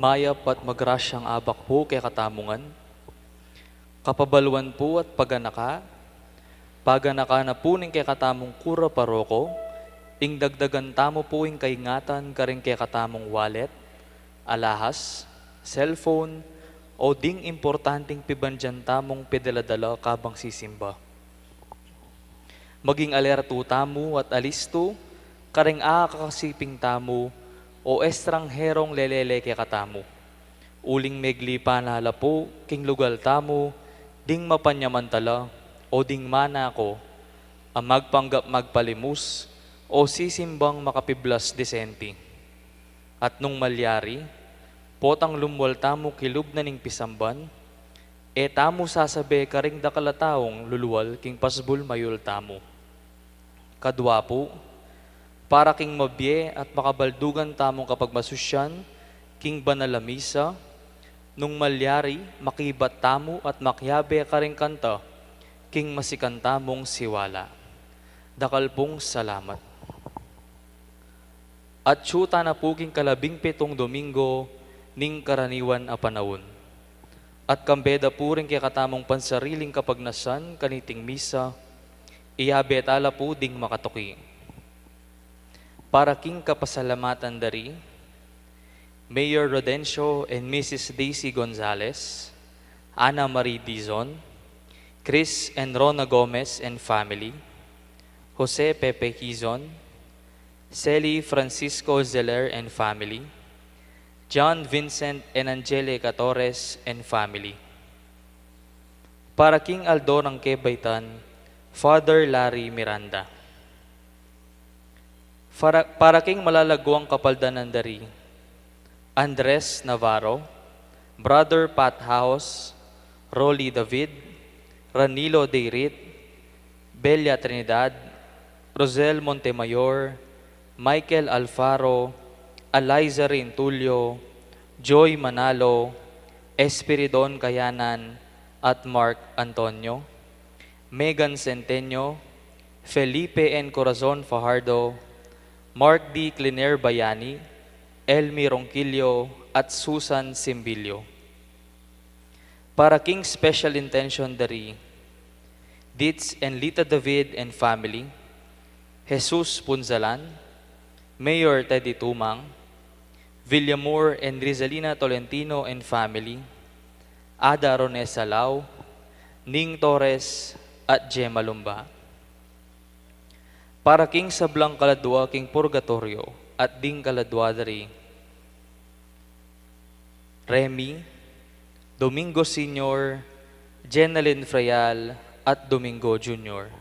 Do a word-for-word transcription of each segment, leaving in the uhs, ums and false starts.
Mayap at magrasyang abak pu kekatamu ngan. Kapabaluan pu at paganaka, paganaka na pu ning kekatamung kura paroko, ing dagdagan tamu pu ing kaingatan karing kekatamung wallet, alahas, cellphone, o ding importanting pibandian tamung pidala-dala kabang sisimba. Maging alerto tamu at alisto karing akakasiping tamu o estranherong lelele kekatamu. Uling meglipan na la pu king lugal tamu ding mapanyamantala o ding manako a magpanggap magpalimus o sisimbang makapiblas disenti. At nung malyari, potang lumwal tamu kilub na ning pisamban, e tamu sasabe karing dakal a taung lulwal king pasbul mayul tamu. Kadwa pu, para king mabie at makabaldugan tamung kapagmasusyan king banal a misa, nung malyari, makibat tamu at makiabe karing kanta king masikan tamung siwala. Dakal pung salamat. Atyu tana pu king kalabing pitung Domingo ning karaniwan a panaun. At kambe da pu ring kekatamung pansariling kapagnasan kaniting misa, iyabe ta la pu ding makatuki. Para king kapasalamatan da ri Mayor Rodencio and Missus Daisy Gonzalez, Ana Marie Dizon, Chris and Rona Gomez and family, Jose Pepe Quizon, Sally Francisco Zeller and family, John Vincent and Angelica Torres and family. Para king aldo nang kebaitan, Father Larry Miranda. Para, para king malalaguang kapaldanan da ri Andres Navarro, Brother Pat Haos, Rolly David, Ranilo Deirit, Belia Trinidad, Rosel Montemayor, Michael Alfaro, Eliza Rintulio, Joy Manalo, Espiridon Kayanan, at Mark Antonio, Megan Centeño, Felipe and Corazon Fajardo, Mark D. Cliner Bayani, Elmi Ronquillo, at Susan Simbilio. Para king special intention da ri Ditz and Lita David and family, Jesus Punzalan, Mayor Teddy Tumang, Villamor and Rizalina Tolentino and family, Ada Ronesa Lau, Ning Torres, at Gemma Lumba. Para king sablang kaladua king purgatoryo at ding kaladua da ri Remy, Domingo Senior, Jenalyn Freal, at Domingo Junior.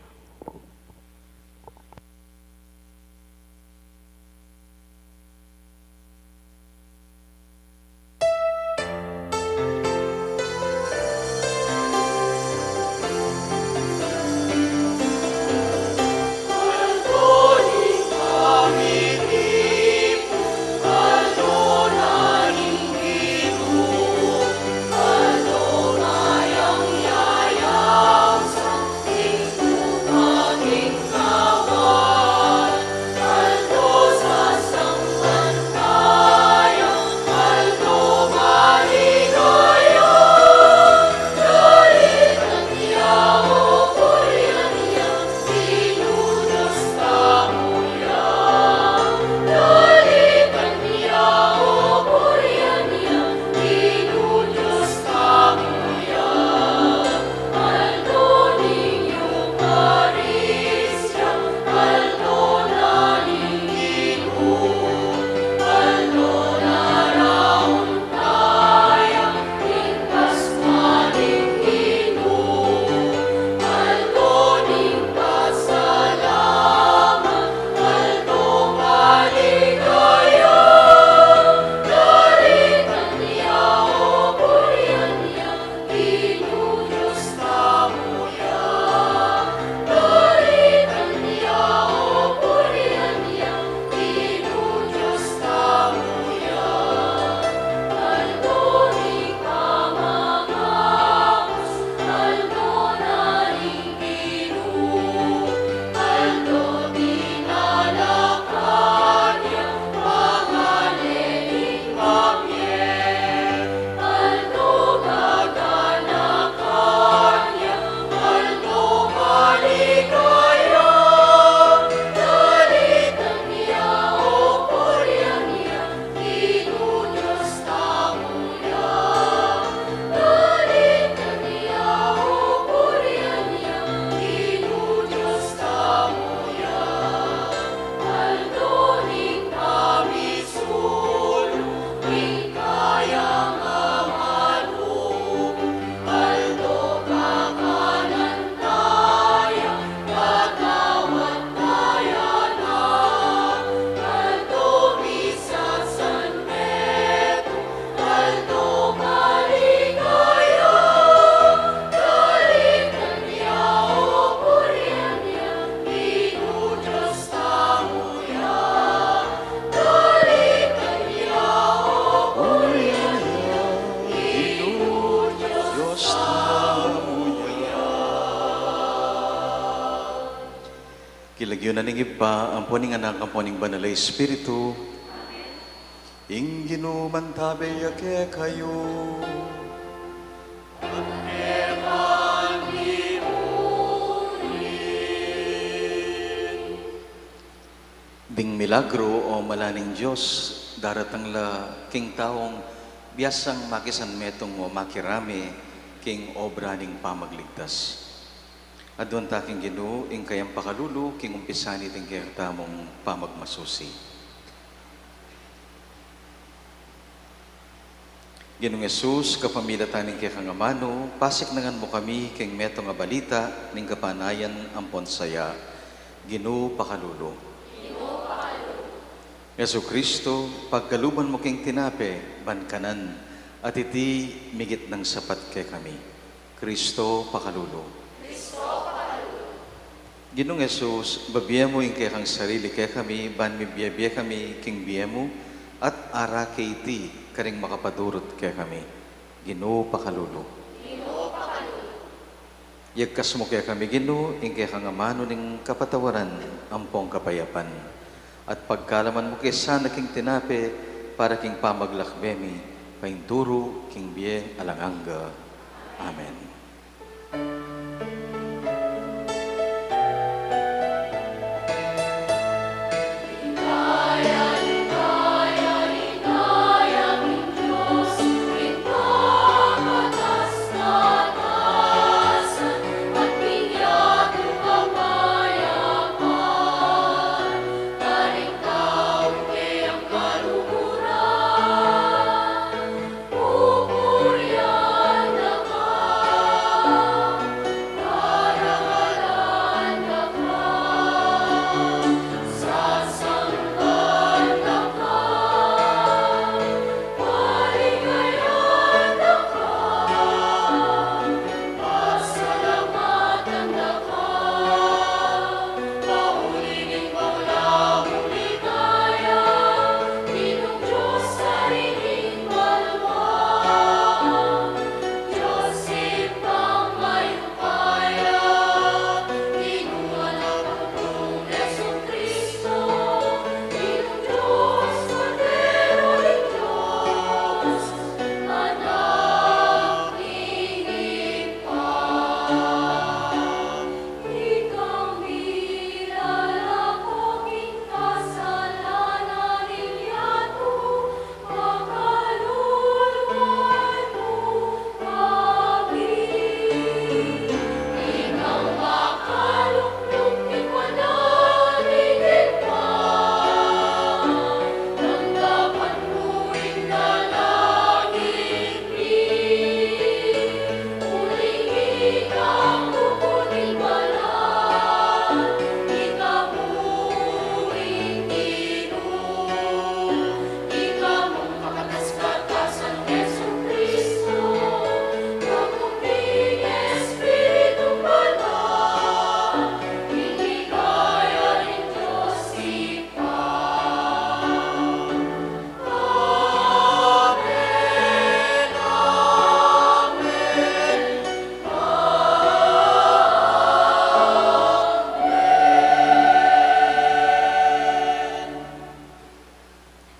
Yu na ning Ibpa, ampo ning Anak, ampo ning Banal a Espiritu. Ing Ginu mantabe ya kekayu. Ding milagru o mala ning Dios, daratang la king taung biasang makisanmetung o makirame king obra ning pamagligtas. Aduan ta king Ginu ing kayang pakalulu king umpisa niting kekatamung pamagmasusi. Ginung Jesus, kapamilatan ning kekang amanu, pasiknangan mu kami king metung a balita ning kapanayan ampon saya. Ginu, pakalulu. Jesucristo, pagkaluban mu king tinape, ban kanan, at iti migit nang sapat kekami. Cristo, pakalulu. Ginung Jesus, babie mu ing kekang sarili kekami, ban mibie-bie kami king bie mu, at arake iti karing makapadurut kekami. Ginu, pakalulu. Yagkas mu kekami, Ginu, ing kekang amanu ning kapatawaran ampong kapayapan. At pagkalaman mu ke sana king tinape para king pamaglakbe mi, painturu king bie alang angga. Amen.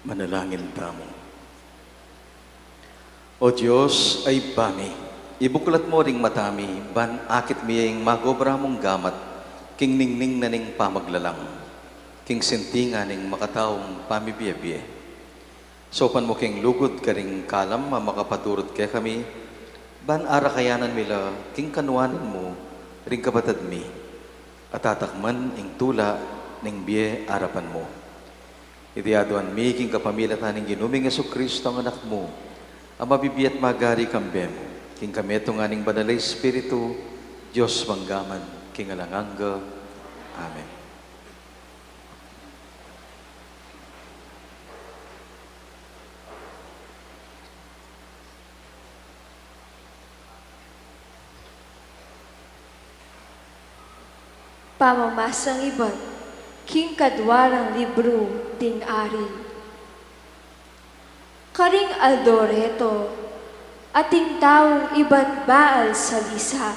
Manalangin tamu. O Dios, a Ibpa mi, ibuklat mu ring mata mi, ban akit mi ing magobra mung gamat, king ningning na ning pamaglalang, king sintingan ning makataung pamibie-bie. Saupan mu king lugud karing kalam a makapaturut kekami, ban arakayanan mi la king kanuanan mu ring kapatad mi, at tatakman ing tula ning bie arapan mu. Iti aduan mi king kapamilatan ning Ginu ming Jesucristo a Anak mu, a mabibie at magari kambe mu, king kametungan ning Banal a Espiritu, Dios mangga man king alang angga. Amen. Pamamasang ibat king kadwa rang libru ding Ari. Karing aldo reto, ating taung ibat Baal-salisa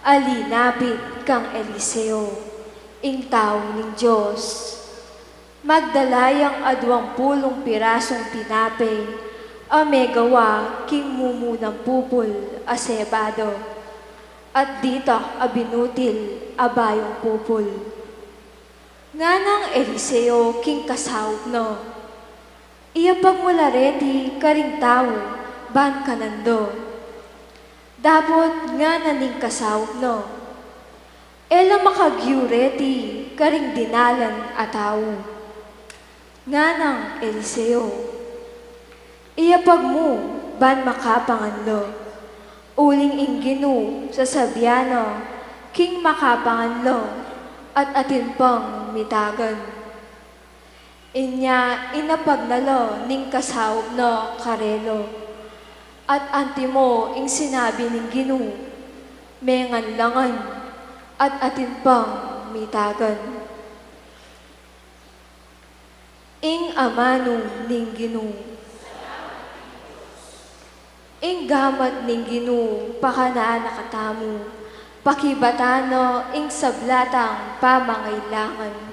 a linapit kang Eliseo. Ing tau ning Dios. Magdala yang aduang pulung pirasung tinape a megawa king mumunang pupul a sebado, at ditak a binutil a bayung pupul. Nganang Eliseo king kasaup na, "Iyapag mu la reti karing tau ban kanan da." Dapot ngana ning kasaup na, "E la makagiu reti karing dinalan a tau." Nganang Eliseo, "Iyapag mu ban makapangan la, uling ing Ginu sasabian na king makapangan la at atin pang mitagan." Inya inapag na la ning kasaup na karela, at antimo ing sinabi ning Ginu, mengan la ngan, at atin pang mitagan. Ing amanu ning Ginu. Ing gamat ning Ginu pakanan na katamu, pakibatan na ing sabla tang pamangailangan.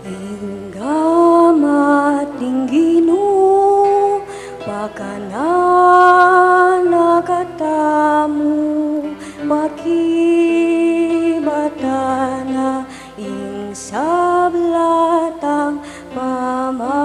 Ing gamat ning Ginu pakanan na katamu, pakibatan na ing sabla tang pamangailangan.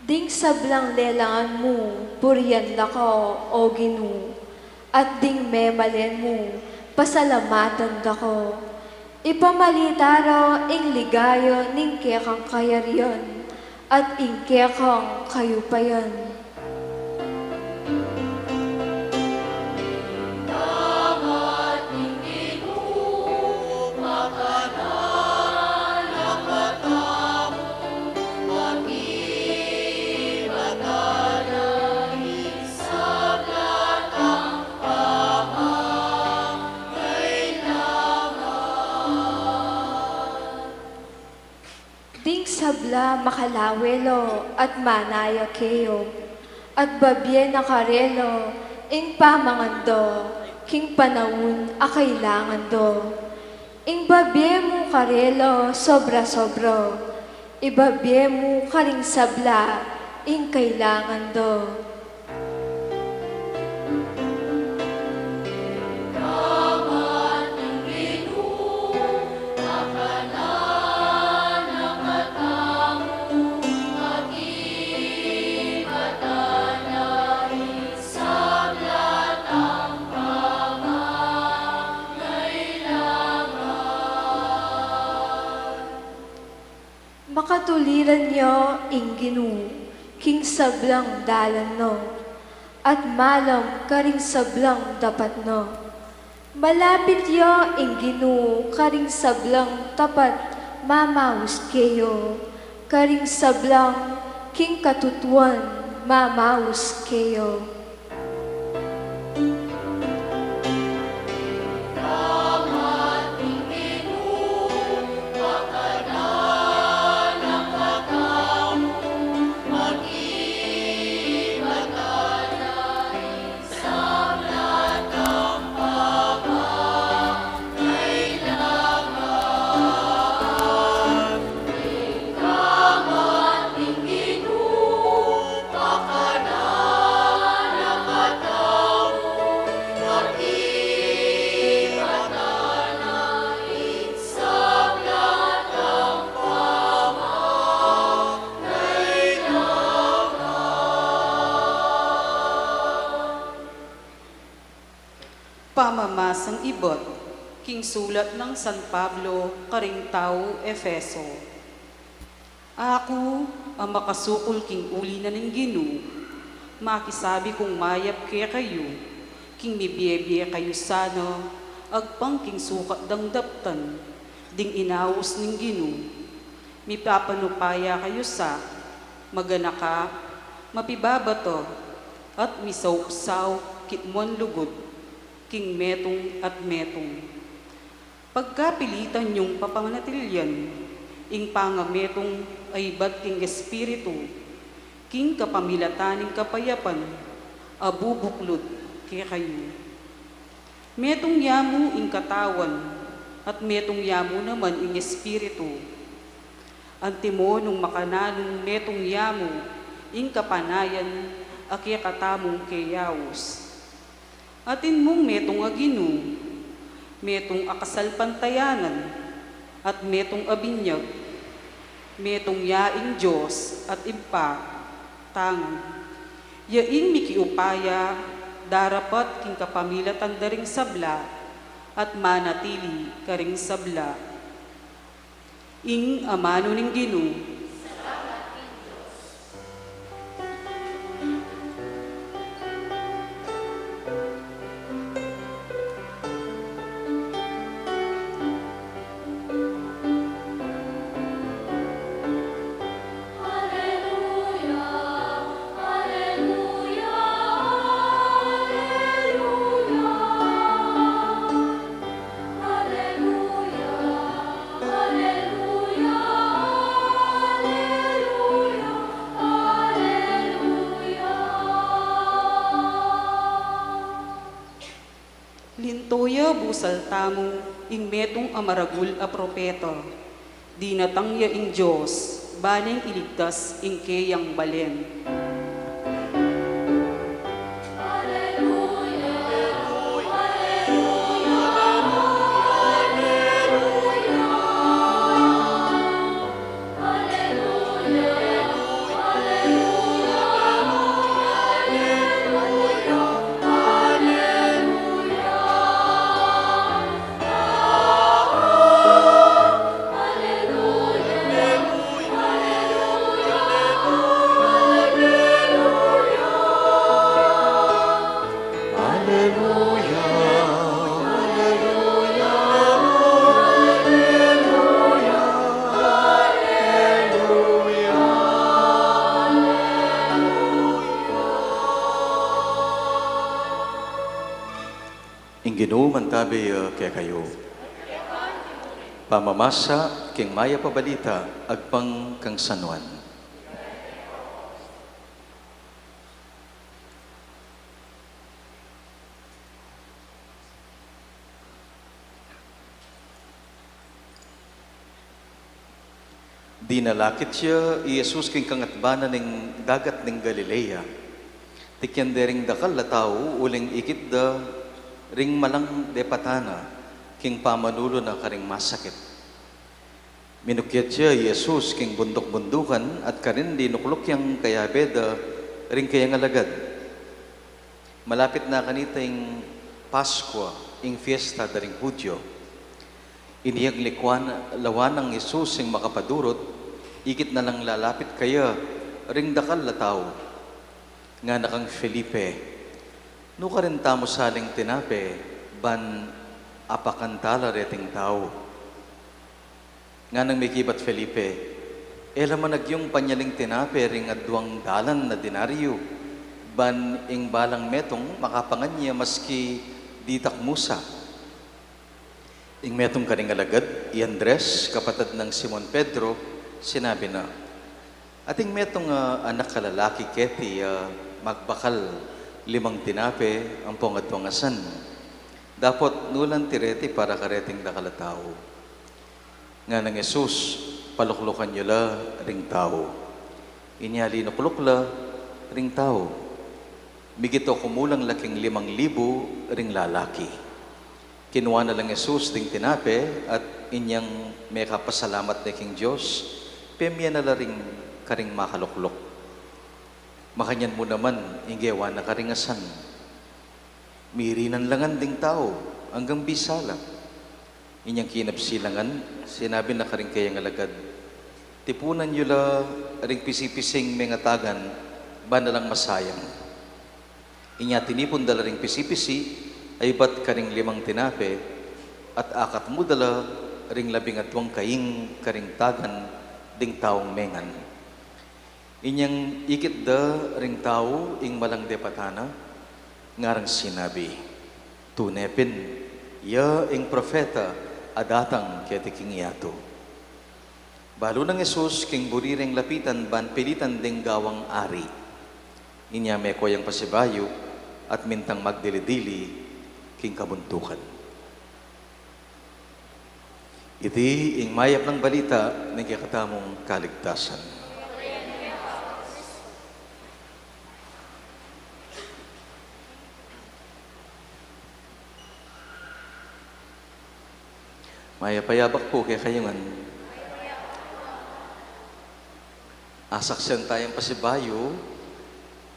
Ding sablang lelangan mu, purian da ka, O Ginu, at ding memalen mu, pasalamatan da ka. Ipamalita ra ing ligaya ning kekang kayarian, at ing kekang kayupayan. Ding sabla makalawe la at manaya keya, at babie na karela ing pamangan da king panaun a kailangan da. Ing babie mu karela sobra-sobra, ibabie mu karing sabla ing kailangan da. Makatuliran ya ing Ginu king sablang dalan na, at malam karing sablang dapat na. Malapit ya ing Ginu karing sablang tapat mamaus keya, karing sablang king katutuan mamaus keya. Pamamasang ibat king sulat nang San Pablo karing tau Efeso. Aku a makasukul king uli na ning Ginu, makisabi kung mayap kekayu, king mibie-bie kayu sana agpang king sukat dang daptan ding inaus ning Ginu. Mipapanupaya kayu sa, maganaka, mapibabata, at misaupsaup kitmuan lugud king metung at metung. Pagkapilitan yung papanatilian ing pangametung a ibat king Espiritu, king kapamilatan ning kapayapan a bubuklud kekayu. Metung ya mu ing katawan, at metung ya mu naman ing Espiritu. Antimo nung makananung metung ya mu ing kapanayan a kekatamung keyaus. Atin mung metung a Ginu, metung a kasalpantayanan, at metung a binyag, metung ya ing Dios at Ibpa, tangan. Ya ing mikiupaya, darapat king kapamilatan da ring sabla, at manatili karing sabla. Ing amanu ning Ginu. Linto ya busal tamu ing metung a maragul a propeta. Dinatang ya ing Dios, ba neng iligtas ing keyang balen. Ing Ginu mantabi, ah, kekayu. Pamamasa king Mayap a Balita agpang kang San Juan. Dinalakit ya i Jesus king kangatbanan ning dagat ning Galilea. Tikyan de ring dakal a tau uling ikit da ring malang depatan na king pamanulu na karing masakit. Minukyat ya i Jesus king bunduk-bundukan at karin dinukluk yang kayabe da ring kayang alagad. Malapit na kanita ing Paskua, ing fiesta da ring Judio. Inya ing likwan, lawan nang Jesus ing makapadurut, ikit na lang lalapit kaya ring dakal a tau. Ngana kang Felipe, "Nukarin tamu saling tinape ban apakan ta la reting tau?" Nganang mekibat Felipe, "E la man agyung panyaling tinape ring aduang dalan a denaryo, ban ing balang metung makapangan ya maski ditak musa." Ing metung karing alagad, i Andres, kapatad nang Simon Pedro, sinabi na, "Ating metung a anak a lalaki keti a magbakal limang tinape ampong aduang asan. Dapot nu lanti reti para kareting dakal a tau?" Nganang Jesus, "Paluklukan yu la ring tau." Inya linukluk la ring tau. Migit o kumulang la king limang libu ring lalaki. Kinua na lang Jesus ding tinape at inyang mekapasalamat ne king Dios, pemie na la ring karing makalukluk. Makanyan mu naman ing gewa na karing asan. Mirinan la ngan ding tau anggang bisa la. Inyang kinabsi la ngan, sinabi na karing kayang alagad, Tipunan yu la ring pisi-pising mengatagan, ban da lang masayang. Inya tinipun da la ring pisi-pisi a ibat karing limang tinape, at akatmu da la ring labing atwang kaing karing tagan ding taung mengan. Inyang ikit da ring tau ing malang depatan na, ngarang sinabi, "Tune pin, ya ing propeta a datang keti king yatu." Balu nang Jesus king buri reng lapitan ban pilitan deng gawang ari. Inya meko yang pasibayu at mintang magdili-dili king kabuntukan. Iti ing mayap nang balita ning kekatamung kaligtasan. Mayap a yabak pu kekayu ngan. Asaksian tayang pasibayu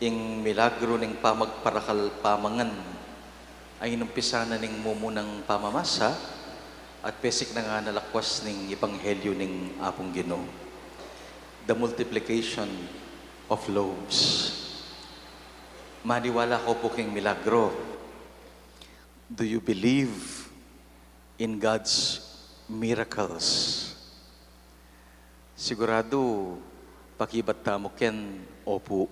ing milagru ning pamagparakal pamangan a inumpisan na ning mumunang pamamasa at pesik na nga na lakwas ning ebanghelyu ning Apung Ginu. The multiplication of loaves. Maniwala ko pu king milagru. Do you believe in God's miracles? Siguradu, pakibat tamu ken, opu.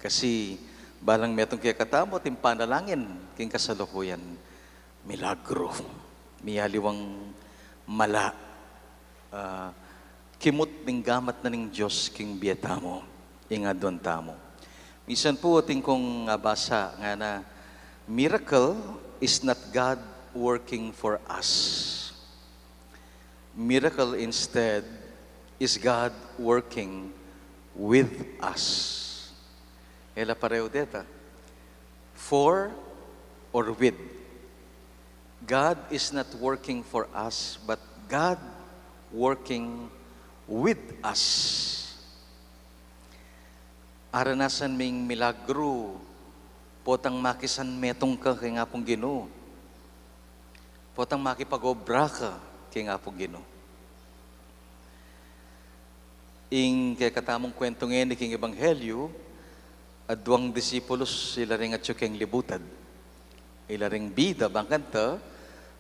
Kasi balang metung kekatamu atin panalangin king kasalukuyan. Milagru. Miyaliwang mala. Ah, kimut ning gamat na ning Dios king bie tamu, ing aduan tamu. Misan pu atin kung abasa ngana, "Miracle is not God working for us. Miracle instead is God working with us." E la pareho deta. For or with. God is not working for us, but God working with us. Aranasan ming milagru, potang makisanmetung ka keng Apung Ginu. Potang makipag-obra ka keng Apung Ginu. Ing kekatamung kuwentu ngeni king ebanghelyu, aduang disipulus ila ring atyu keng libutad. Ila ring bida bang kanita,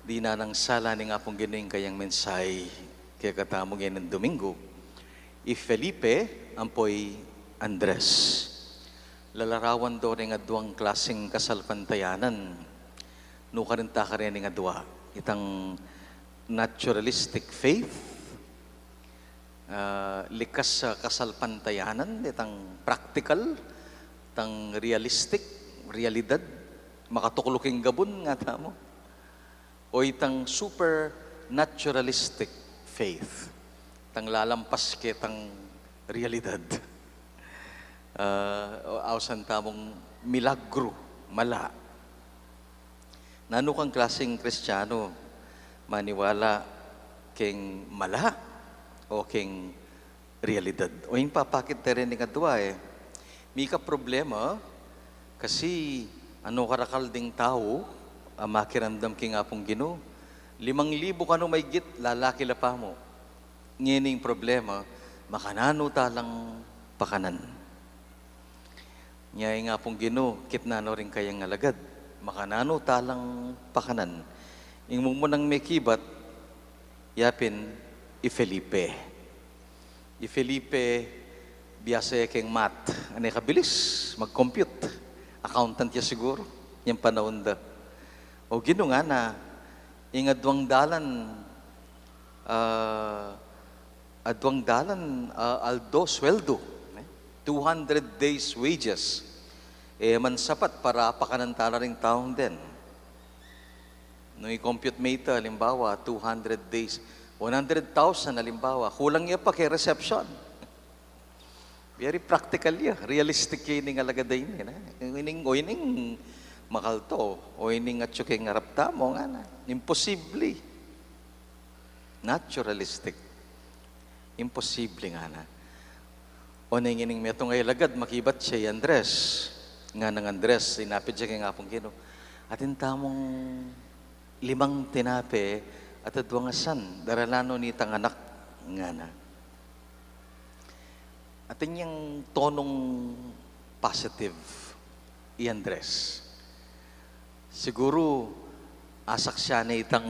dinan nang sala ning Apung Ginu ing kayang mensahe kekatamu ngening Domingo. I Felipe ampo i Andres. Lalarawan do ring aduang klaseng kasalpantayanan. Nukarin ta karin ing adua, itang naturalistic faith, ah, likas a kasalpantayanan, itang practical, itang realistic, realidad, makatukluk ing gabun, ngatamu. O itang supernaturalistic faith, itang lalampas ketang realidad. Ah, o, ausan tamung milagru, mala. Nanu kang klaseng Kristiyanu, maniwala keng mala o keng realidad? O ing papakit ta rin ning adua e. Mika problema, kasi ano karakal ding tau a makiramdam king Apung Ginu? Limang libu kanu maigit, lalaki la pamu. Ngening problema, makananu ta lang pakanan? Nya ing Apung Ginu, kitnan no ring kayang alagad, makananu ta lang pakanan? Ing mumunang mekibat, yapin i Felipe. I Felipe, biasa ya keng math, ane kabilis mag-compute. Accountant ya siguru, yang panaun da. O Ginu, ngana, ing aduang dalan, ah, aduang dalan, ah, aldo sweldo, ne? Two hundred days wages. E man sapat para pakanan tala ring taung den. Nung i-compute me ita, alimbawa, two hundred days, one hundred thousand, alimbawa, kulang ya pa keng reception. Very practical ya, realistic ya ining alagad a ini, ne? Ining, o ining makalto, o ining atyu keng arap tamu, ngana. Imposible. Naturalistic. Imposible, ngana. O neng ining metung a alagad, makibat ya i Andres. Nganang Andres, sinapit ya keng Apung Ginu, atin tamung limang tinape at aduang asan, daralan no nitang anak, ngana. Atin yang tonung positive i Andres. Siguru, asaksian ne itang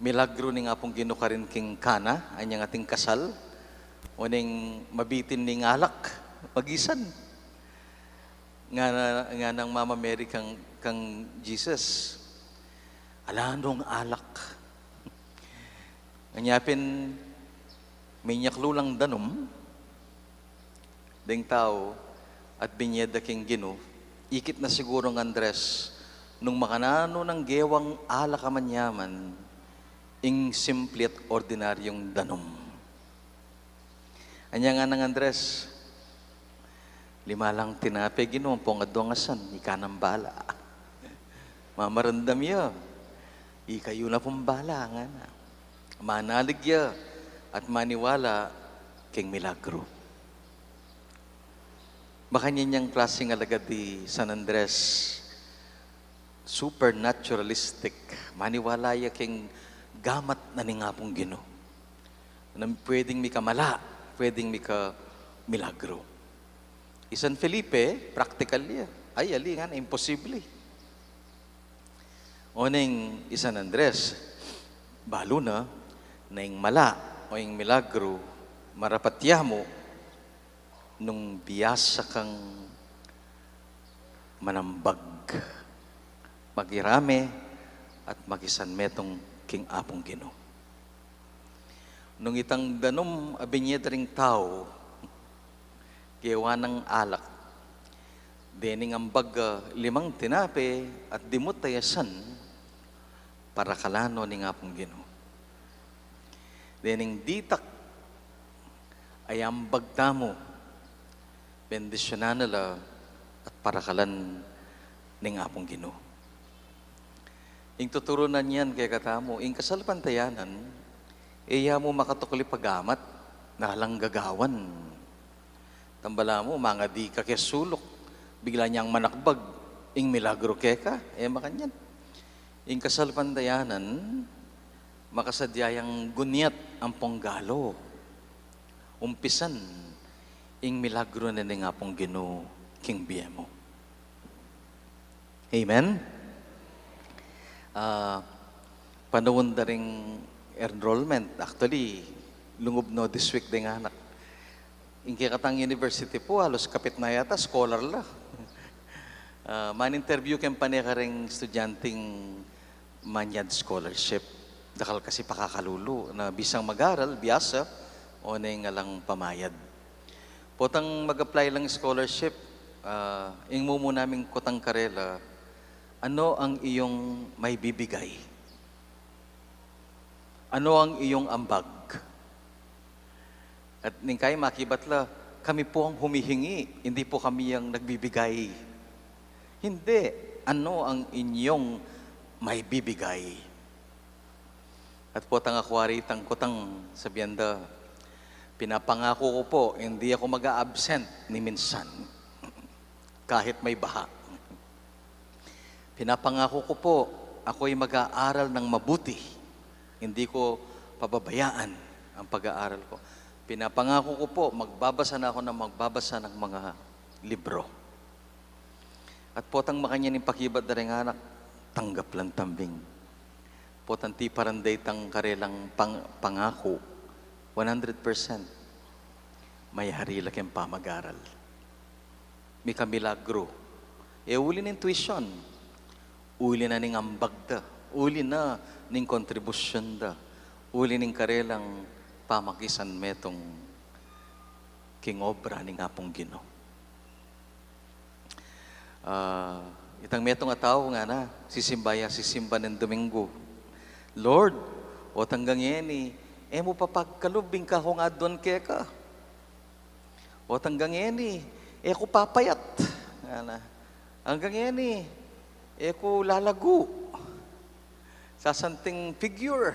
milagru ning Apung Ginu karin king Cana, anyang ating kasal, oneng mabitin ning alak, magisan. Ngana, nganang Mama Mary kang, kang Jesus, "Ala nong alak." Anya pin, minyak lulang danum deng tau at binye da king Ginu. Ikit na sigurung Andres nung makananu nang gewang alak a manyaman ing simple at ordinaryung danum. Anya nganang Andres, "Lima lang tinape, Ginu, ampong aduang asan, ika nang bala." Mamarandam ya, "Ikayu na pung bala," ngana. Manalig ya at maniwala king milagru. Makanyan yang klaseng alagad i San Andres, supernaturalistic. Maniwala ya king gamat na ning Apung Ginu. Na pwedeng mikamala, pwedeng mikamilagru. I San Felipe, practical ya. Ay, ali ngana, imposible. Oneng i San Andres, balu na, na ing mala o ing milagru, marapat ya mu, nung biasa kang manambag, makirame, at makisanmetung king Apung Ginu. Nung itang danum a binye da ring tau, gewa nang alak, dening ambag a limang tinape at dimut a asan, parakalan no ning Apung Ginu. Dening ditak a ambag tamu, bendisyunan na la at parakalan ning Apung Ginu. Ing tuturunan yan kekatamu, ing kasalpantayanan, e ya mu makatukli pagamat, na alang gagawan. Tambala mu, mangadi ka ke suluk, bigla nang manakbag, ing milagru keka, e makanyan. Ing kasalpantayanan, makasadya yang gunyat ampong galu. Umpisan ing milagru na ning Apung Ginu king bie mu. Amen? Ah, panaun da ring enrollment. Actually, lungub no this week deng anak. Ing kekatang university pu, halos kapit na yata, scholar la. Ah, man-interview keng pane kareng estudyanteng manyad scholarship. Dakal kasi pakakalulu na bisang mag-aral, biasa, oneng alang pamayad. Potang mag-apply lang scholarship, ah, ing mumu naming kutang karela, "Ano ang iyong maibibigay? Ano ang iyong ambag?" At ningkaya makibat la, "Kami po ang humihingi, hindi po kami ang nagbibigay." Hindi. Ano ang inyong maibibigay? At potang akwa ritang kutang, sabian da, "Pinapangaku ku po, hindi ako mag-a-absent ni minsan, kahit may baha. Pinapangaku ku po, ako'y mag-aaral ng mabuti. Hindi ko pababayaan ang pag-aaral ko. Pinapangaku ku po, magbabasa na ako ng magbabasa ng mga libro." At potang makanyan ing pakibat da reng anak, tanggap lang tambing. Potang tiparan da itang karelang pang-, pangaku, one hundred percent, mayari la keng pamag-aral. Mikamilagru. E uli ning tuition, uli na ning ambag da, uli na ning kontribusyun da, uli ning karelang pamakisanmetung king obra ning Apung Ginu. Ah, itang metung a tau ngana, sisimba ya sisimba ning Domingo, "Lord, o tanggang ngeni, e mu pa pagkalub ing kakung aduan keka. O tanggang ngeni, e ku papayat." Ngana, "Anggang ngeni, e ku lalagu. Sasanting figure."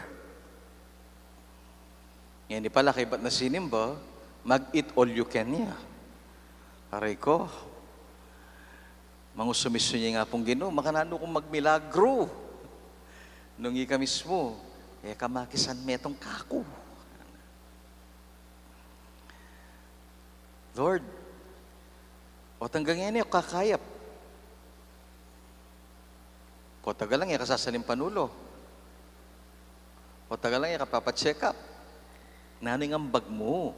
Ngeni pala, kaybat na sinimba, mag-eat all you can ya. Aray ko, mangusumisu ya ing Apung Ginu, makananu kung magmilagru nung ika mismu e ka makisanmetung kaku? Lord, o tanggang ini o kakayap. O tagal lang e ka sasalin panulo. O tagal lang e ka papa-check up. Nanu ing ambag mu?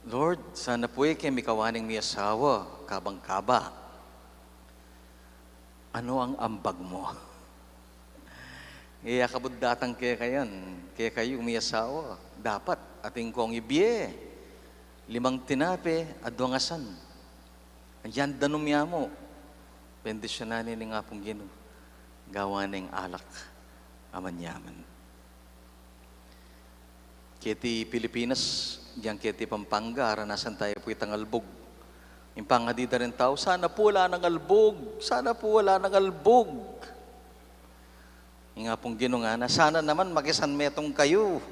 Lord, sana pu e ke mikawa ning miyasawa kabang kaba. Ano ang ambag mo? E, akabud datang kekayu, kekayu miyasawa. Dapat atin kong ibie, limang tinape at duang asan. Ayan danum ya mu. Bendisyunan ne ning Apung Ginu. Gawan neng alak a manyaman. Keti Pilipinas, dinan keti Pampanga, aranasan taya pu itang albug. Ing pangadi da ring tau, sana pu ala nang albug, sana pu ala nang albug. Ing Apung Ginu ngana, sana naman makisan metung kayu.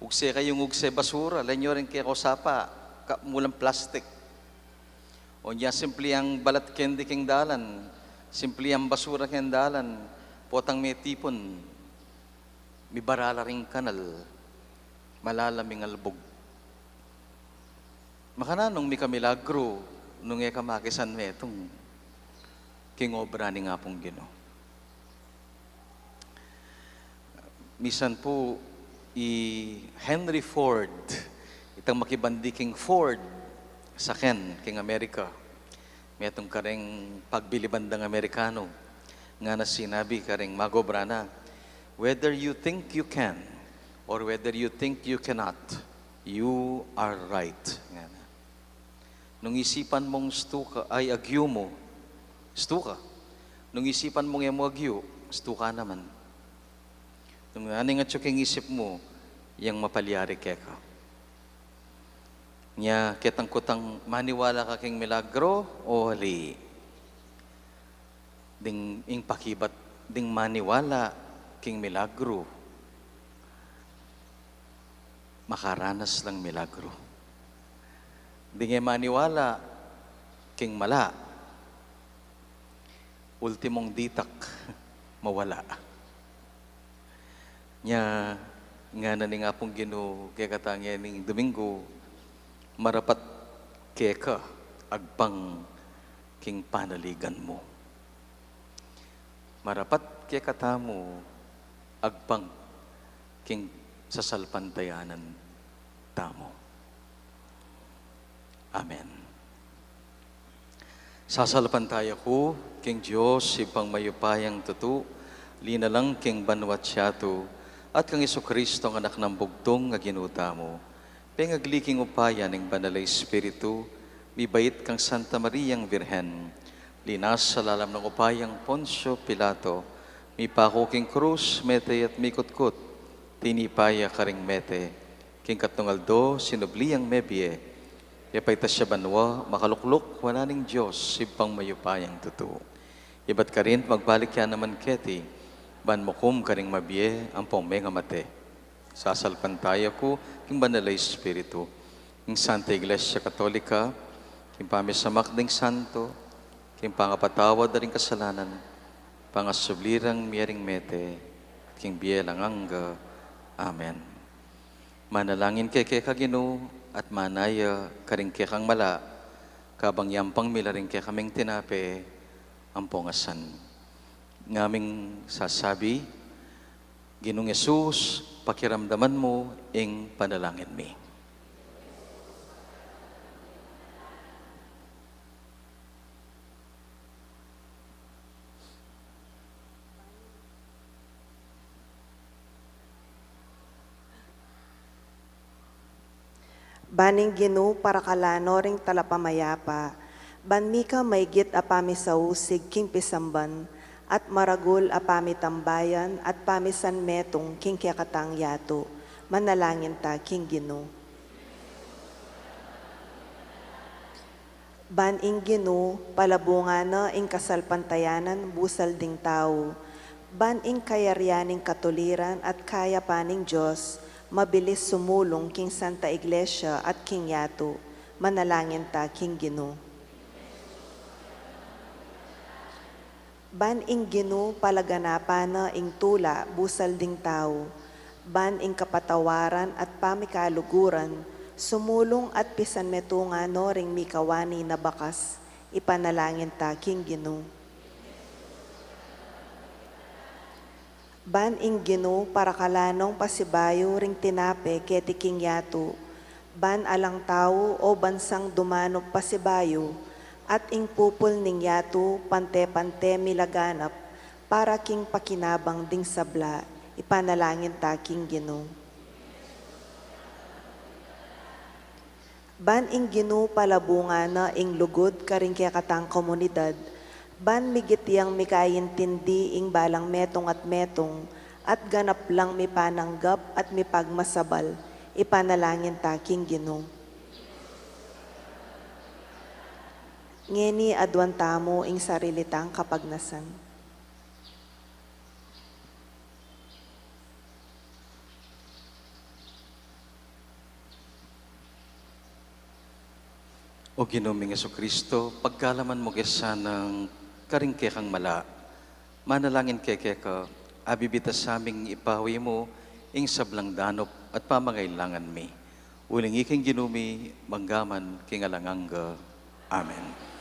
Ugse kayung ugse basura, lawen yu ring kekong sapa, ka-, mulang plastik. O nya, simple yang balat kendi keng dalan, simple yang basura keng dalan, potang metipun, mibarala ring kanal, malalam ing albug. Makananung mikamilagru nung e ka makisan metung king obra ning Apung Ginu? Misan pu i Henry Ford, itang makibandi king Ford saken king Amerika, metung kareng pagbiliban dang Amerikanu, ngana sinabi kareng magobra na, "Whether you think you can or whether you think you cannot, you are right," ngana. Nung isipan mung stu ka, ay agyu mu, stu ka. Nung isipan mung e mu agyu, stu ka naman. Nung nanu ing atyu king isip mu, yang mapalyari keka. Nya, ketang kutang maniwala ka king milagro o ali? Ding ing pakibat ding maniwala king milagru, makaranas lang milagru. Ding e maniwala king mala, ultimong ditak, mawala. Nya, ngana ning Apung Ginu kekatang ing Domingo, marapat keka agpang king panaligan mu. Marapat kekatamu agpang king sasalpantayanan tamu. Amen. Sasalpantaya ku king Dios, Ibpang mayupayang tutu, linalang king banua't yatu, at kang Jesucristo, a Anak nang bugtung a Ginu tamu, pengagli king upaya ning Banal a Espiritu, mibait kang Santa Mariang Birhen, linasa lalam ning upayang Poncio Pilato, mipaku king krus, mete at mikutkut, tinipa ya karing mete, king katlung aldo sinubli yang mebie, ya paitas ya banua, makalukluk wanan ning Dios, Ibpang mayupayang tutu. Ibat karin magbalik ya naman keti, ban mukum karing mabie ampong mengamate. Sasalpantaya ku king Banal a Espiritu, king Santa Iglesia Katolika, king pamisamak ding santo, king pangapatawad da ring kasalanan, pangasubli rang mie ring mete, king bie alang angga. Amen. Manalangin keka ing Ginu, at mana ya karing kekang mala, kabang yampang mi la ring kekaming tinape ampong asan. Ngaming sasabi, Ginung Jesus, pakiramdaman mu ing panalangin mi. Ban ing Ginu parakalan no ring talapamayapa, ban mika maigit a pamisausig king pisamban, at maragul a pamitambayan at pamisanmetung king kekatang yatu. Manalangin ta king Ginu. Ban ing Ginu palabungan na ing kasalpantayanan busal ding tau. Ban ing kayarian ning katuliran at kayapan ning Dios mabilis sumulung king Santa Iglesia at king yatu. Manalangin ta king Ginu. Ban ing Ginu palaganapan na ing tula busal ding tau. Ban ing kapatawaran at pamikaluguran Sumulung at pisan metung ngana ring mikawani na bakas, ipanalangin ta king Ginu. Ban ing Ginu parakalan nong pasibayu ring tinape keti king yatu, ban alang tau o bansang dumanup pasibayu, at ing pupul ning yatu pante-pante milaganap para king pakinabang ding sabla, ipanalangin ta king Ginu. Ban ing Ginu palabungan na ing lugud karing kekatang komunidad, ban migit yang mikaintindi ing balang metung at metung, at ganap lang mipananggap at mipagmasabal, ipanalangin ta king Ginu. Ngeni aduan tamu ing sarili tang kapagnasan. O Ginu ming Jesucristo, pagkalaman mu ke sanang karing kekang mala, manalangin kekeka, abibitas saming ipawi mu ing sablang danup at pamangailangan mi. Uling ika ing Ginu mi, mangga man king alang angga. Amen.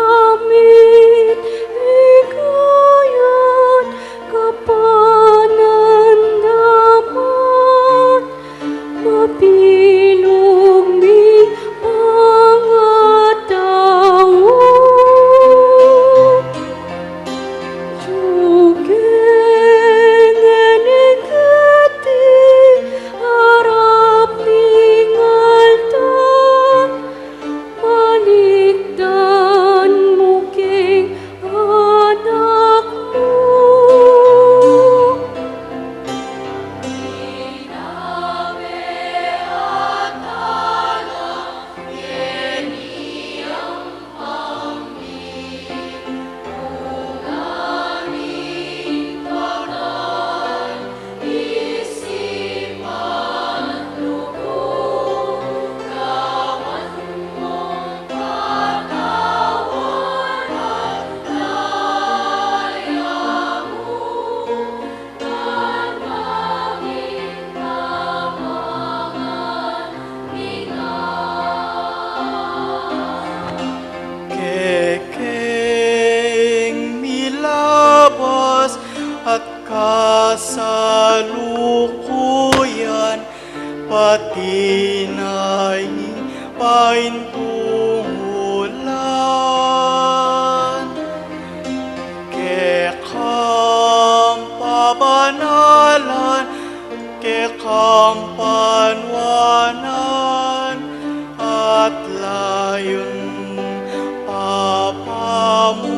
Tulamin ikayan kapanandaman, mabilug ming mga tau. Juge ngeni keti arap ning altar, manikdan mu king anak mu. Kekeng milabas at kasalukuyan, pati na ing paintumulan. Kekang pabanalan, kekang panuanan, at layun papamungan.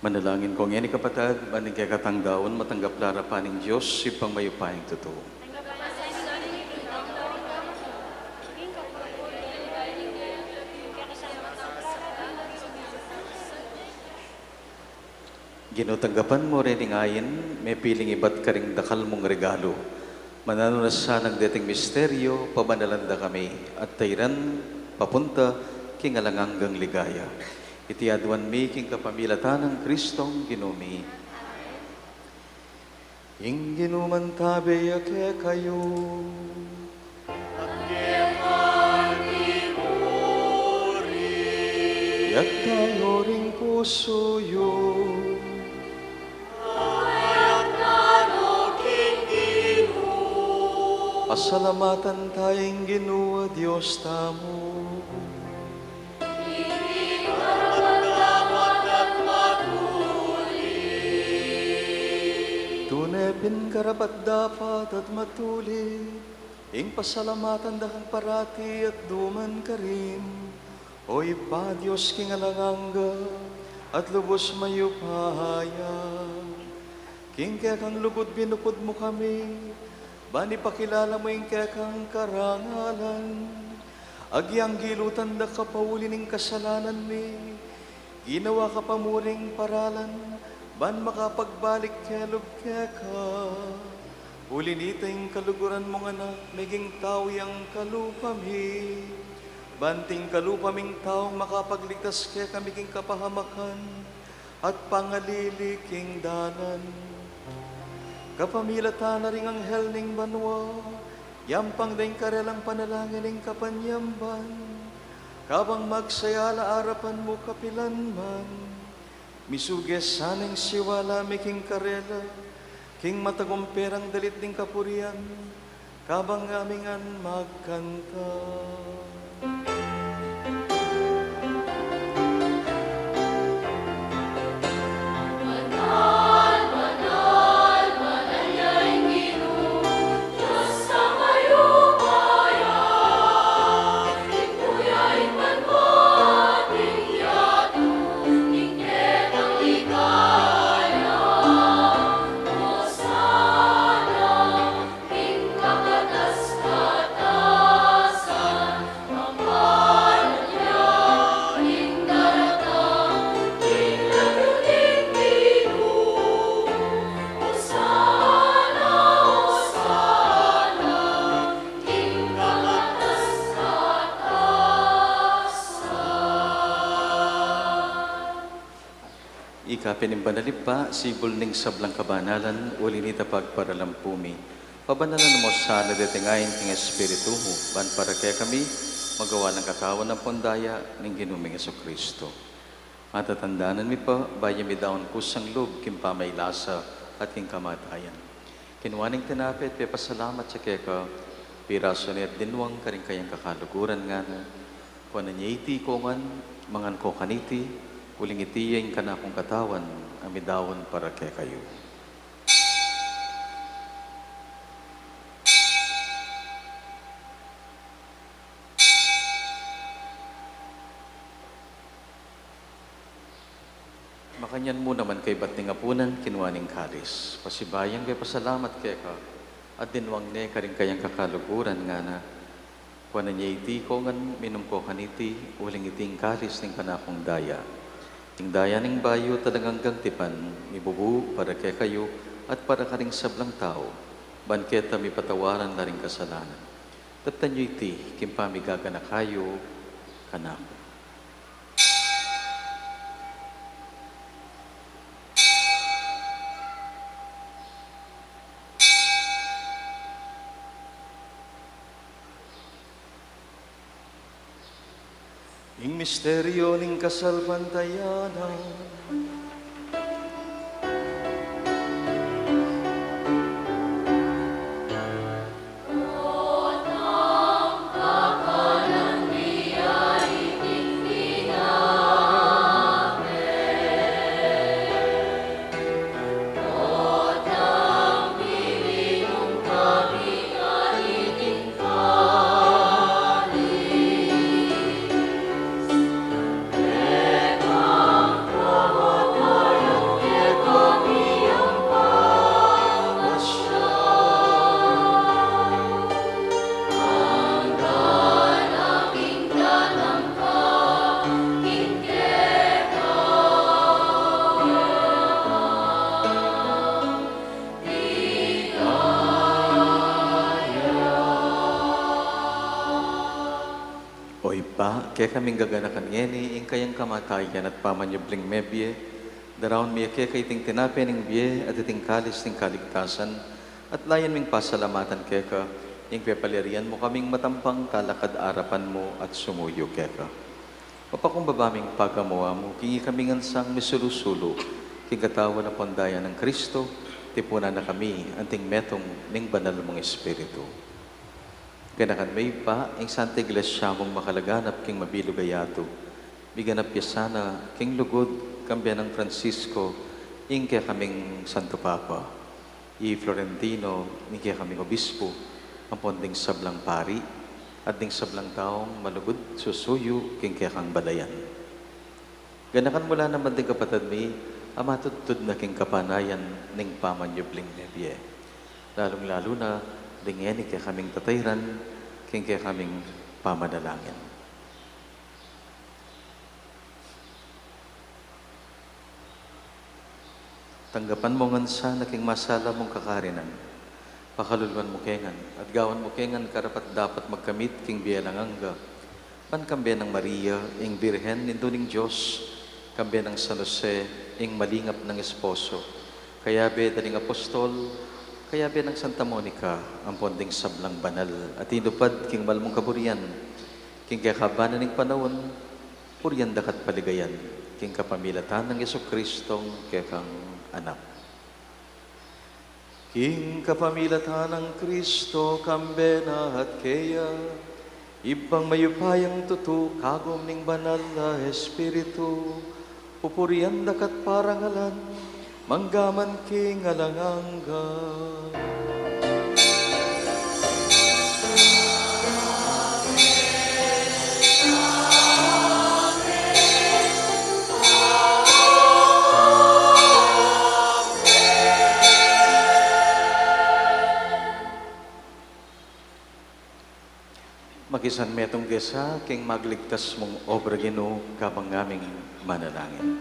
Manalangin ko ngeni, kapatad, ban ing kekatang daun matanggap la arapan ning Dios, Ibpang mayupayang tutu. Ginu, tanggapan mu ring ain mepiling ibat karing dakal mung regalu. Mananu na sanang deting misteryu, pabanalan da kami at tairan papunta king alang anggang ligaya. Iti aduan mi king kapamilatan nang Kristong Ginu mi. Ing Ginu mantabe ya kekayu. At keka mu rin. Itas yu ring pusu yu. At keka mu rin. Pasalamatan taya ing Ginu a Dios tamu. Tune pin karapat-dapat at matulid ing pasalamatan da kang parati at duman karin, O Ibpa, Dios king alang angga at lubus mayupaya. King kekang lugud binukud mu kami, ban ipakilala mu ing kekang karangalan. Agyang gilutan da ka pa uli ning kasalanan mi, ginawa ka pa mu ring paralan, ban makapagbalik kelug keka. Uli nita ing kaluguran mung Anak, meging tau yang kalupa mi, ban king kalupa ming tau makapagligtas kekami king kapahamakan at pangalili king dalan. Kapamilatan na ring anghel ning banua, yampang da ing karelang panalangin ning kapanyamban, kabang magsaya la arapan mu kapilan man. Misuge sana ing siwala mi king karela, king matagumpe rang dalit ning kapurian, kabang kami ngan magkanta. Ika pin ing banal Ibpa, sibul ning sablang kabanalan, uli nita pagparalan pu mi. Pabanalan mu sana deting ain king Espiritu mu, ban para kekami magawa lang katawan ampon daya ning Ginu ming Jesucristo. Matatandanan mi pa, bayu mi daun kusang lub king pamailasa at king kamatayan. Kinua ne ing tinape at pepasalamat ya keka, pirasu ne at dinwang karing kayang kakaluguran, ngana: Kuanan ye iti ikayu ngan, mangan kayu kaniti, uling iti ya ing kanakung katawan a midaun para kekayu. Makanyan mu naman kaybat ning apunan, kinua ne ing kalis, pasibayu yang pepasalamat keka, at dinwang ne karing kayang kakaluguran, ngana: Kuanan ye iti ikayu ngan, minum kayu kaniti, uling iti ing kalis ning kanakung daya, ing daya ning bayu at alang anggang tipan, mibubu para kekayu at para karing sablang tau, ban keta mipatawaran la ring kasalanan. Taptan yu iti king pamigaganaka yu kanaku. Ing misteryu ning kasalpantayanan. Kekaming gaganakan ngeni ing kayang kamatayan at pamanyubling mebie, daraun mi keka iting tinape ning bie at iting kalis ning kaligtasan, at layan ming pasalamatan keka ing pepalyarian mu kaming matampang talakad arapan mu at sumuyu keka. Mapakumbaba ming pagamu-amu king ikami ngan sang misulu-sulu king katawan ampon daya nang Kristo, tipunan na kami anting metung ning Banal mung Espiritu. Ganakan me Ibpa ing Santa Iglesia mung makalaganap king mabilug a yatu. Miganap ya sana king lugud kambe nang Francisco ing kekaming Santo Papa, i Florentino ing kekaming Obispo, ampon ding sablang pari, at ding sablang taung malugud susuyu king kekang balayan. Ganakan mu la naman ding kapatad mi a matudtud na king kapanayan ning pamanyubling mebie, lalung-lalu na ding ngeni kekaming tatairan king kekaming pamanalangin. Tanggapan mu ngan sana king masala mung kakarinan. Pakaluluan mu ke ngan, at gawan mu ke ngan karapat-dapat magkamit king bie alang angga, ban kambe nang Maria, ing Birhen, Indu ning Dios, kambe nang San Jose, ing malingap nang esposo, kayabe da ring apostol, kayabe nang Santa Monica, ampon ding sablang banal a tinupad king mal mung kaburian, king kekaban na ning panaun, purian da ka at paligayan, king kapamilatan nang Jesucristong kekang Anak. King kapamilatan nang Kristo, kambe na at keya, Ibpang mayupayang tutu, kagum ning Banal a Espiritu, pupurian da ka at parangalan, mangga man king alang angga. Makisan metung ke sa king magligtas mung obra, Ginu, kabang ngaming manalangin.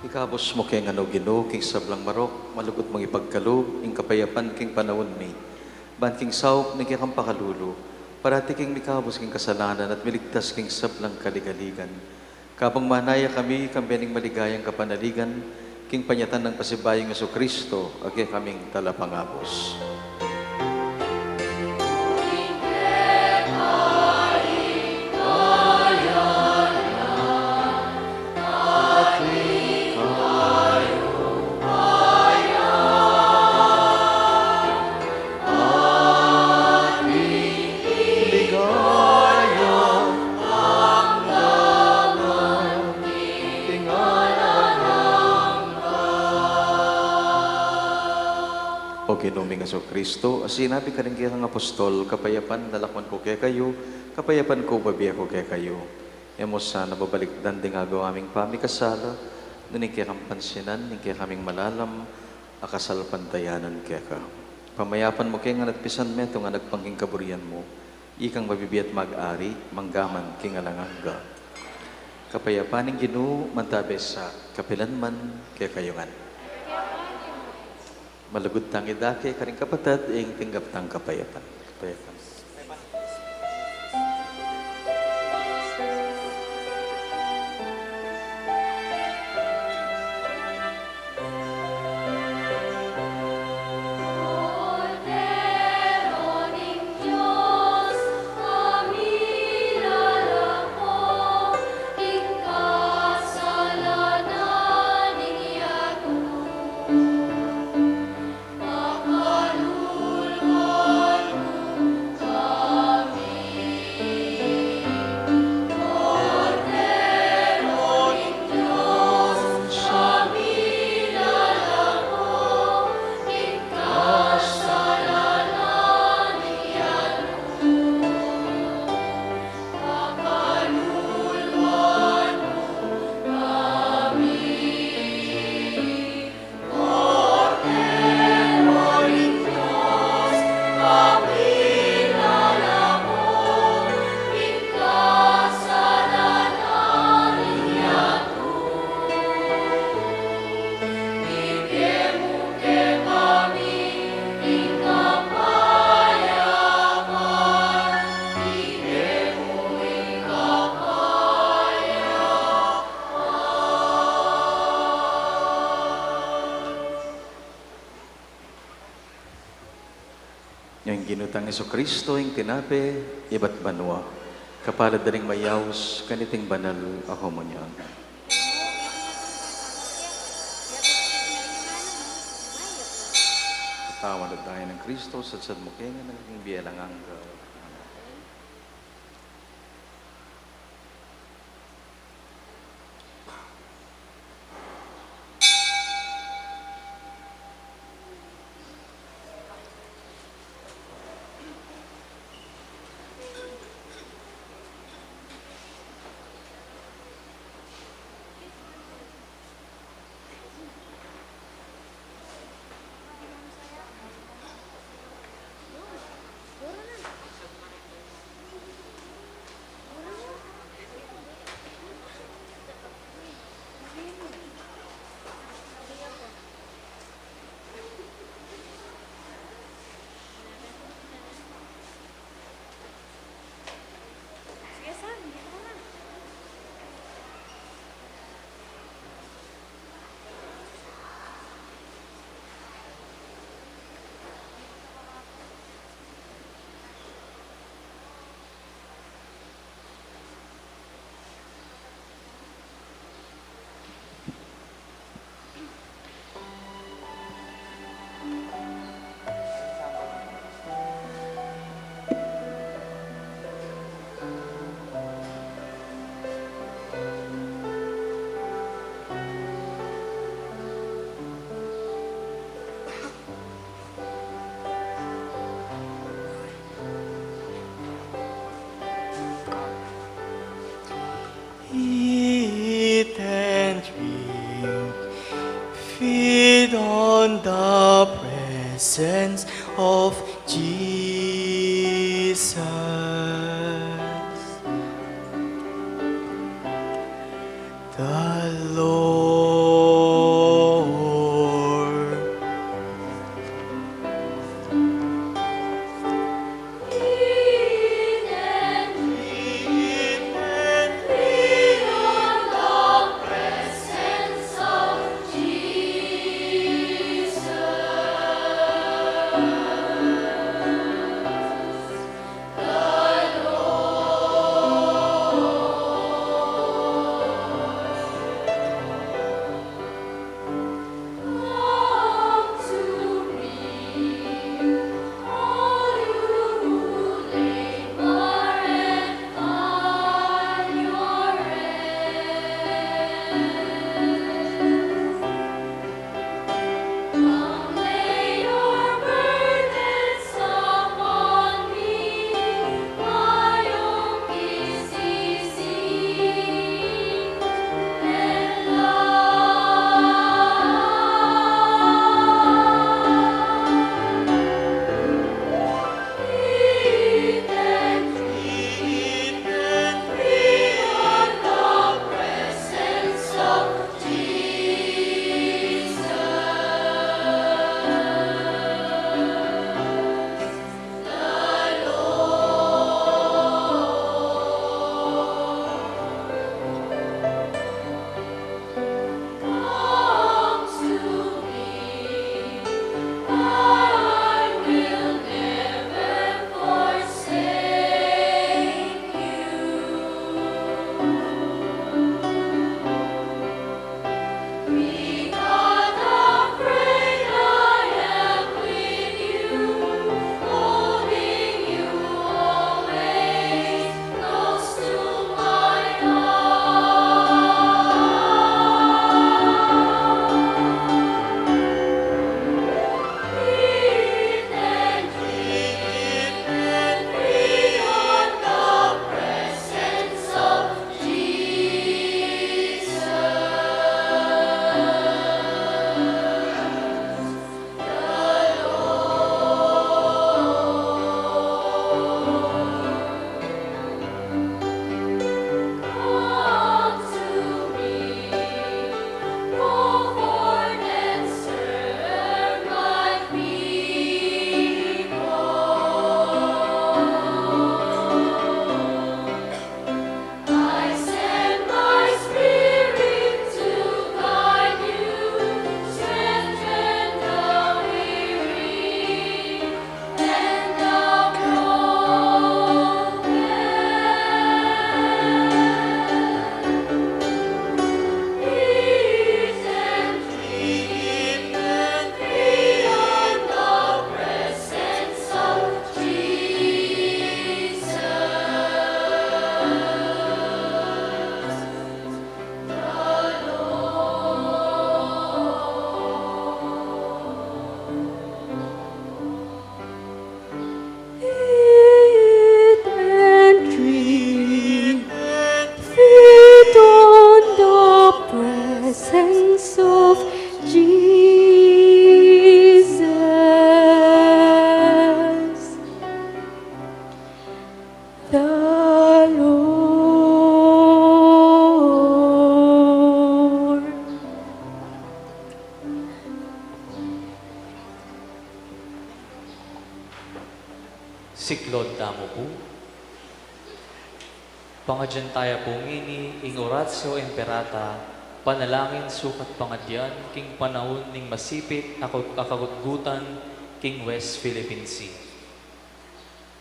Ikabus mu ke ngan, O Ginu, king sablang marok, malugud mung ipagkalub ing kapayapan king panaun mi, ban king saup ning kekang pakalulu, parati kaming mikabus king kasalanan at miligtas king sablang kaligaligan. Kabang manaya kami kambe ning maligayang kapanaligan, king panyatang nang pasibayung Jesucristo, a kekaming Talapangabus. O Ginu ming Jesucristo, a sinabi karing kekang apostol, "Kapayapan lalakwan ku kekayu, kapayapan ku bibie ku kekayu." E mu sana babalikdan ding agawa ming pamikasala, nune ing kekang pansinan ing kekaming malalam a kasalpantayanan keka. Pamayapan mu ke ngan at pisan metung a nagpang king kaburian mu, ikang mabibie at mag-ari, mangga man king alang angga. Kapayapan ning Ginu, mantabe sa kapilan man kekayu ngan. Malugud tang idake karing kapatad, ing tinggap tang kapayapan. Kapayapan. Ing Ginu tang Jesucristo, ing tinape, ibat banua. Kapalad da ring mayaus kaniting banal a komunyon. Katawan at daya nang Kristo, sadsad mu ke ngan king bie alang angga. Pangadyan taya pu ngeni ing Oratio Imperata, panalangin sukat pangadyan king panaun ning masipit a kag-, a kagutgutan king West Philippine Sea.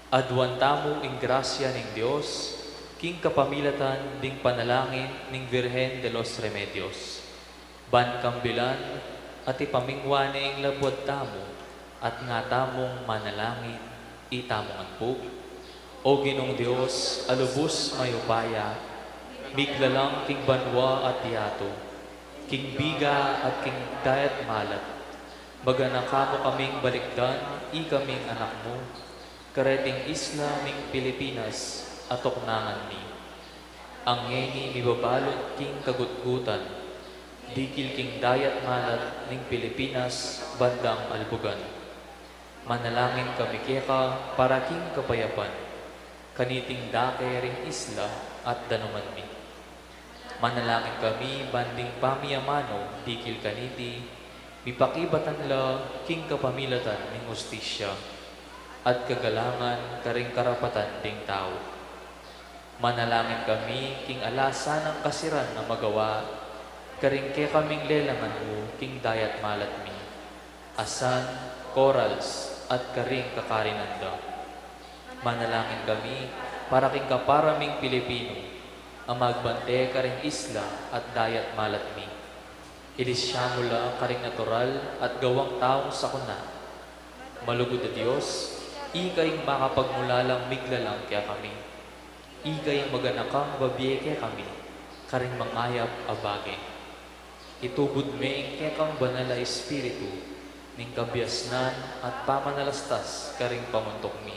Aduan tamu ing grasya ning Dios king kapamilatan ding panalangin ning Virgen de los Remedios. Ban kambilan at ipamingwa ne ing labuad tamu, at nga tamung manalangin, itamu ngan pu. O Ginung Dios, a lubus mayupaya, miglalang king banua at yatu, king biga at king dayat malat, maganaka mu kaming balikdan, ikaming anak mu, kareting isla ming Pilipinas, a tuknangan mi. Ngeni mibabalud king kagutgutan, dikil king dayat malat ning Pilipinas bandang albugan. Manalangin kami keka para king kapayapan kaniting dake ring isla at danuman mi. Manalangin kami ban ding pamiamanu dikil kaniti, mipakibatan la king kapamilatan ning hustisya at kagalangan karing karapatan ding tau. Manalangin kami king ala sanang kasiran a magawa karing kekaming lelangan mu king dayat malat mi, asan, corals, at karing kakarinan da. Manalangin kami para king kapara ming Pilipinu a magbante karing isla at dayat malat mi. Ilisya mu la karing natural at gawang taung sakuna. Malugud a Dios, ika ing makapagmulalang miglalang kekami. Ika ing maganakang babie kekami karing mangayap a bage. Itubud me ing kekang Banal a Espiritu ning kabiasnan at pamanalastas karing pamuntuk mi,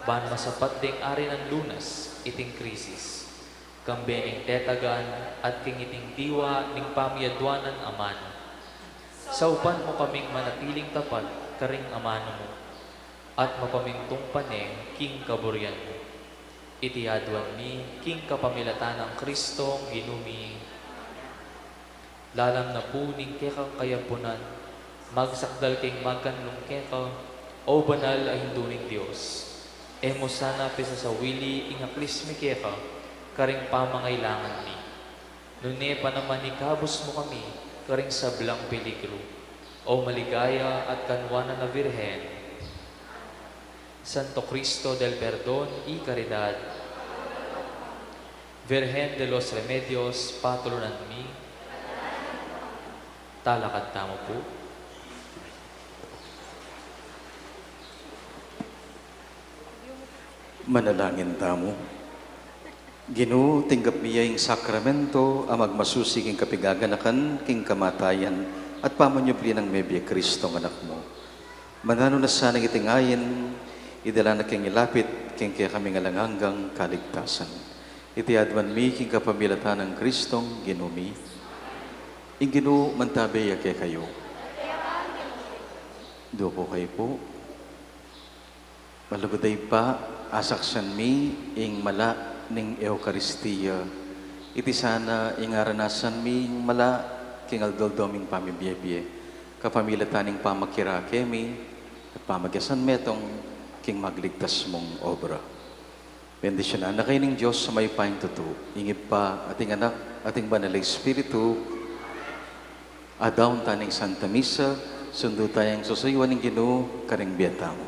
ban masapat deng arinan lunas iting krisis, kambe ning tetagan at king iting diwa ning pamiaduanan a manu. Saupan mu kaming manatiling tapat karing amanu mu, at mapamintungpan ne king kaburian mu. Iti aduan mi king kapamilatan nang Kristong Ginu mi. Lalam na pu ning kekang kayampunan, magsakdal keng magkanlung keka, o banal a Indu ning Dios. E mu sana pisasawili ing aklis mi keka karing pamangailangan mi, nune pa naman ikabus mu kami karing sablang peligru, o maligaya at kanuanan a Virgen. Santo Cristo del Perdon y Caridad, Virgen de los Remedios, patulunan mi. Talakad tamu pu. Manalangin tamu. Ginu, tinggap mi ya ing sakramento a magmasusi king kapigaganakan, king kamatayan, at pamanyubli nang mebie Kristong Anak mu. Mananu na sana iting ain, idala na keng ilapit king kekaming alang anggang kaligtasan. Iti aduan mi king kapamilatan nang Kristong Ginu mi. Ing Ginu mantabe ya kekayu. Dupo kayu pu. Malugud a Ibpa, asaksan mi ing mala ning Eukaristia. Iti sana ing aranasan mi ing mala king aldo-aldo ming pamibiebie, kapamilatan ning pamakirake mi at pamagyasan metung king magligtas mung obra. Bendisyunan na kayu ning Dios a mayupayang tutu, ing Ibpa, at ing Anak, at ing Banal a Espiritu. Adaun tana ing Santa Misa, sundu taya ing susuyuan ning Ginu karing bie tamu.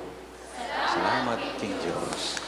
Salamat king Dios.